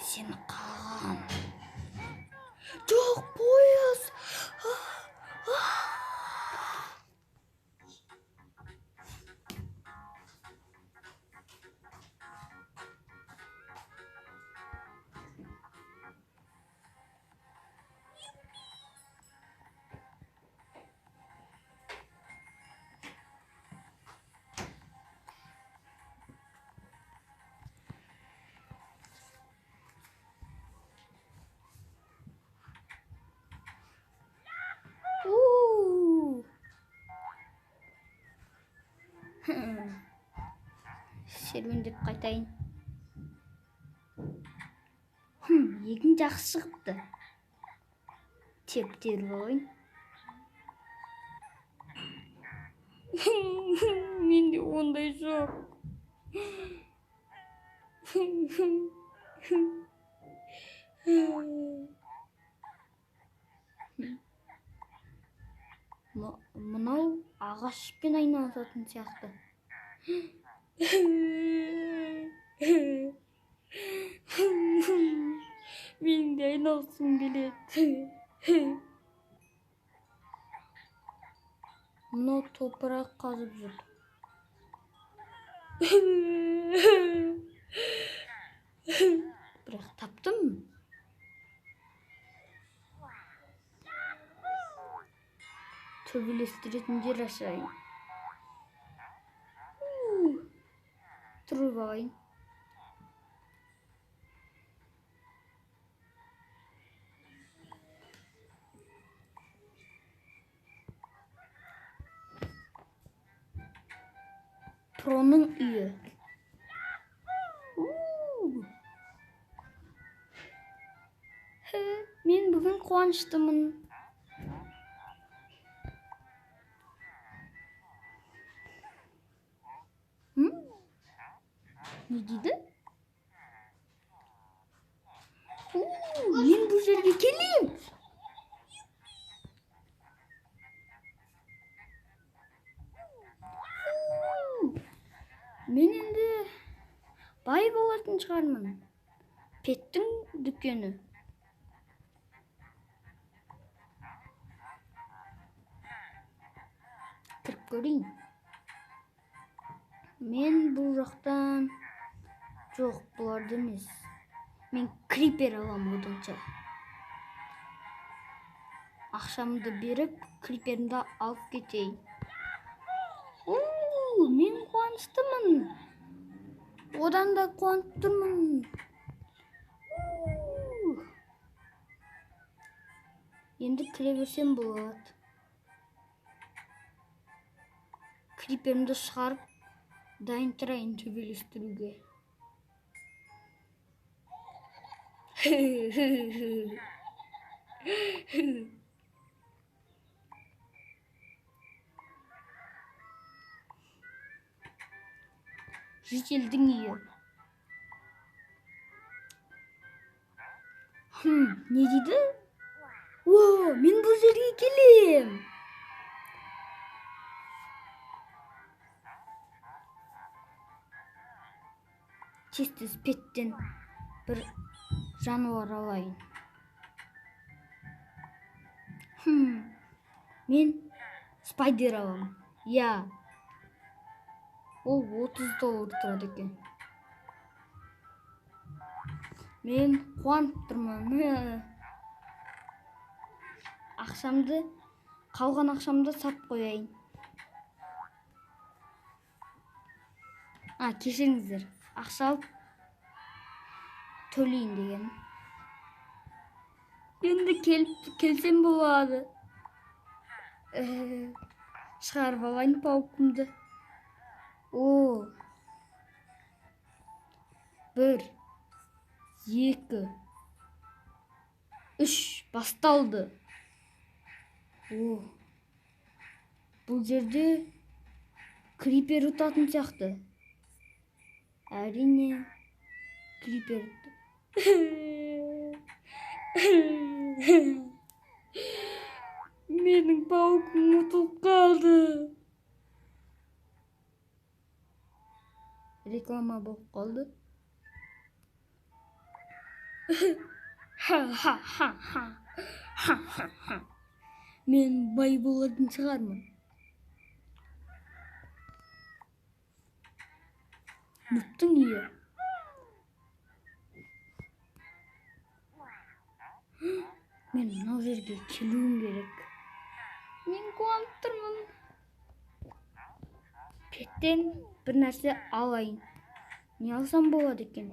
Сені қағам. Жоқ, пойыз. Серуендеп қайтайын. Егін жақсы шығыпты. Теп теріп алайын. Менде ондай жоқ. Мынау ағашпен айналысатын сияқты. Менің де айналысқым келеді. Мынау топырақ қазып жүр. Бірақ таптым. Төбелестіретін жер ашайын. Тұрып алайын. Проның үйі. Мен бүгін қуаныштымын. Не дейді? Мен бұл жерге келейін. Мен енді бай болатын шығармын. Петтің дүкені. Кіріп көрейін. Мен бұл жақтан... Жоқ, бұларды емес. Мен крипер аламын оданша. Ақшамды беріп, криперімді алып кетейін. Мен қуаныштымын. Одан да қуанып тұрмын. Енді кіре берсем болады. Криперімді шығарып, дайын тұрайын төбелестіруге. Жительдің үйі. Не дейді? О, мен бұл жерге келем. Тез-тез петтен бір жануар алайын. Мен спайдер аламын. Я. Ол 30 доллар тұрады екен. Мен қуанып тұрмын. Ақшамды, қалған ақшамды сап қояйын. Кешіріңіздер. Ақша алып төлейін деген. Енді келсем болады. Шығарып алайын паукымды. О, 1, 2, 3 басталды. О, бұл жерде крипер ұтатын сияқты. Әрине, крипер. Менің паукым ұтылып қалды. Реклама болып қалды. Ха-ха-ха-ха. Ха-ха-ха. Мен бай болатын шығармын. Нуптың үйі. Мен мынау жерге келуім керек. Мен қуанып тұрмын. Петтен бір нәрсе алайын. Не алсам болады екен?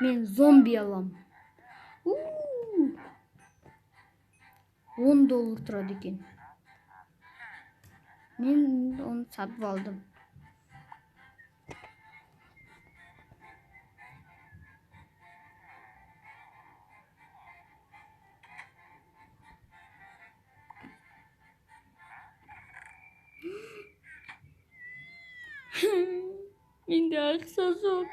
Мен зомби алам. 10 доллар тұрады екен. Мен оны сатып алдым. Менде ақша жоқ.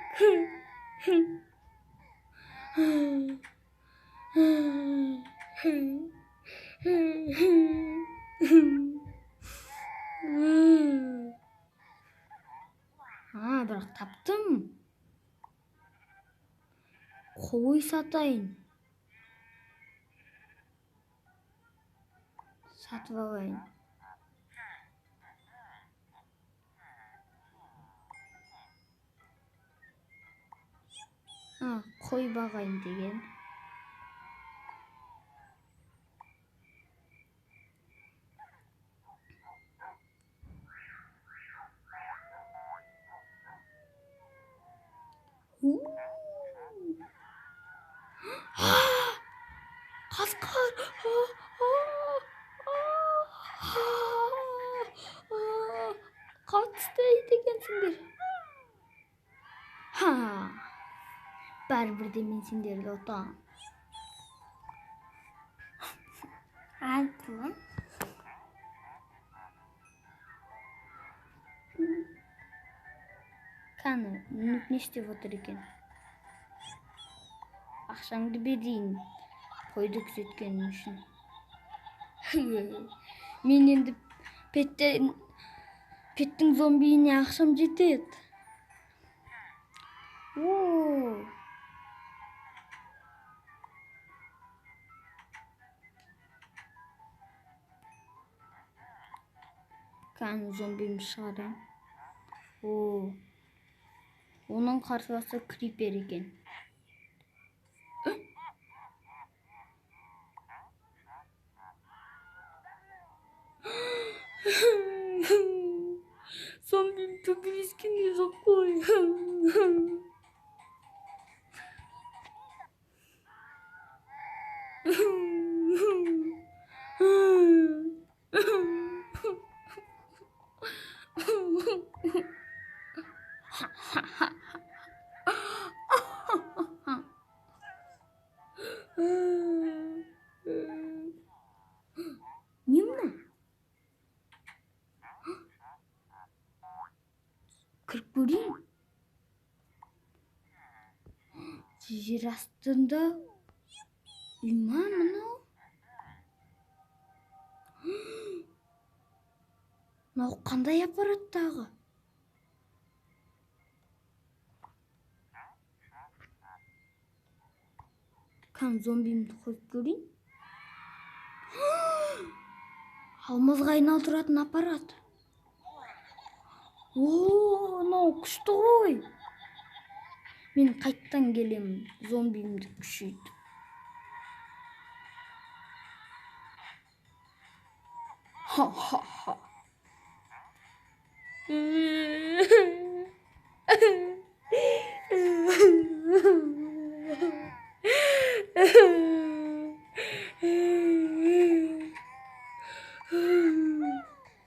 Бірақ таптым. Қой сатайын. Сатып алайын. Қой бағайын деген. Қасқыр! Қатысты ит екенсіңдер. Ха! Бәрібір де мен сендерді ұтамын. Айтылым. Кәні, Нуп не істеп отыр екен? Ақшаңды берейін, қойды күзеткенің үшін. Мен енді петтің зомбиіне ақшам жетеді. О! Кәні зомбимді шығарайын. О! Оның қарсыласы крипер екен. Зомбим төбелескенде жоқ қой. Не мына? Кіріп көрейін. Жер астында үй ма мынау? Мынау қандай аппарат тағы? Кән зомбимді қойып көрейін. Алмазға айналдыратын аппарат. О, мынау күшті ғой. Мен қайттан келемін зомбимді күшейтіп. Ха-ха-ха.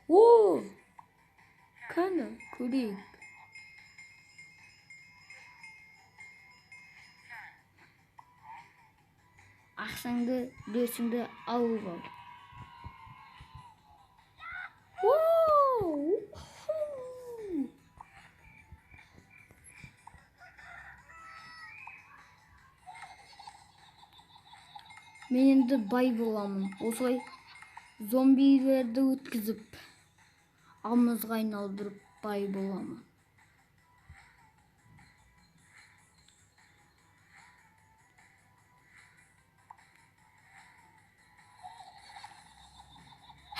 О, кәні, көрейік. Ақшаңды, үлесіңді алып ал. Мен енді бай боламын. Осылай Зомбилерді өткізіп, алмазға айналдырып, бай боламын.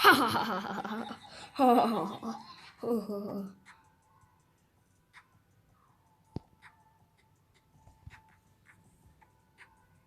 Ха-ха-ха.